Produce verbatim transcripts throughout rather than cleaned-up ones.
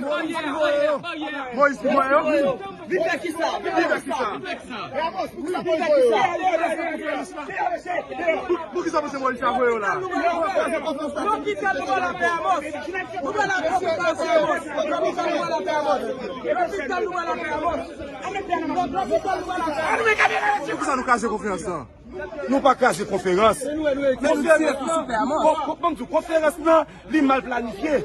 Moyiz ki voye yo. Moyiz ki voye yo. Li fè kisa? Li fè kisa? Li fè kisa? Pou kisa pou l voye yo? Pou kisa pou se Moyiz sa voye yo la? Lopital nou pral apè Amos. Nou pral apè Amos. Lopital nou pral apè Amos. Lopital nou pral apè Amos. Lopital nou pral apè Amos. Pou kisa nou kraze konferans lan? Nou pa kraze konferans. Men nou serye tou sou Pè Amos. Bon, bon, bon, konferans lan, li mal planifye.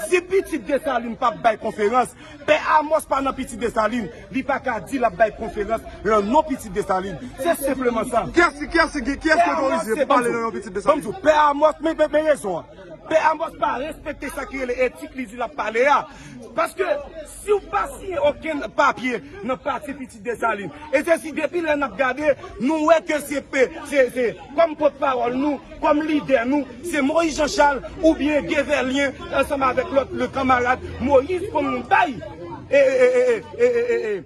Si pitit Desalin p ap bay konferans, Pè Amos pa nan Pitit Desalin, li pa ka di l ap bay konferans nan non Pitit Desalin. Se senpleman sa. Kiyès, kiyès, kiyès ki otorize pou pale nan non Pitit Desalin? Bon, m di w, Pè Amos, men, men, men rezon an. Pè Amos pa respekte sa ki rele etik li di l ap pale a. Paske si w pa siyen okenn papye nan pati Pitit Desalin, e se si depi lè n ap gade, nou wè ke se pe, se, se kòm pòtpawòl nou, kòm lidè nou, se Moyiz Jan Chal oubyen Gevelyen ansanm avèk lòt le kanmarad Moyiz konn bay e, e,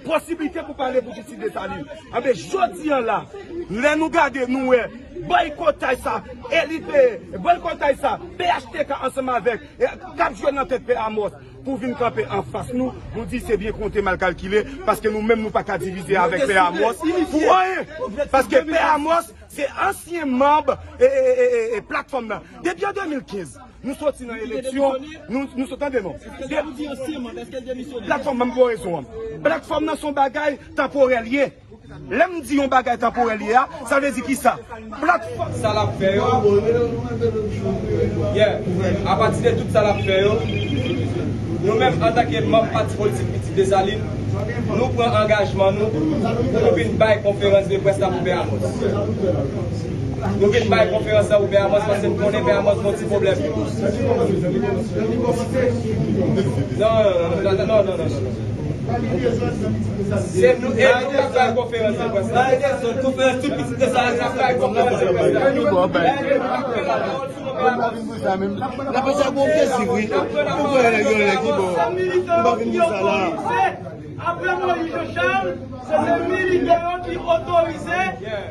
posiblite pou pale pou Pitit Desalin. Anben, jodi an la, lè nou gade, nou wè bòykotaj sa, elite, bòykotaj sa, P H T K ansanm avèk, e, k ap jwe nan tèt Pè Amos, pou vin kanpe anfas nou, nou di se byen konte, mal kalkile, paske nou menm nou pa ka divize avèk Pè Amos pou anyen. Paske Pè Amos se ansyen manb e, e, e, e, e platfòm nan. Depi an de mil kenz, nou soti nan eleksyon, nou, nou sot, tande non. Platfòm nan, m ba w rezon an. Platfòm nan se yon bagay tanporèl ye. Lè m di yon bagay tanporèl ye a, sa vle di kisa? Platfòm. Sa l ap fè yo. Yeah. Apati de tout sa l ap fè yo, nou menm antanke manm pati politik Pitit Desalin, nou pran angajman nou pou nou vin bay konferans de près la pou Pè Amos. Nou vin bay konferans la pou Pè Amos paske nou konnen Pè Amos gon ti pwoblèm. Non, non, non, non, non, non, non. Se nou, e nou k ap bay konferans de près la. Bay dezòd, konferans tout Pitit Desalin ap bay konferans de près la. N ap fè sa pou yon plezi, wi. Ou kwè nèg yo nèg ki bon. Nou pa vin pou sa la. Apre Moyiz Jan Chal, se te militè yo ki otorize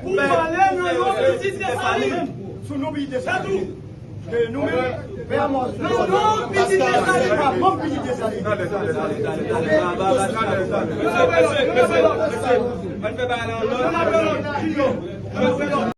pou pale nan non Pitit Desalin. Sou non Pitit Desalin. Ke nou menm, Pè Amos, non, non, Pitit Desalin. Pa bon Pitit Desalin. Tande, tande, tande, tande. Mesye, mesye, mesye, mesye. Ann fè bagay la an lòd.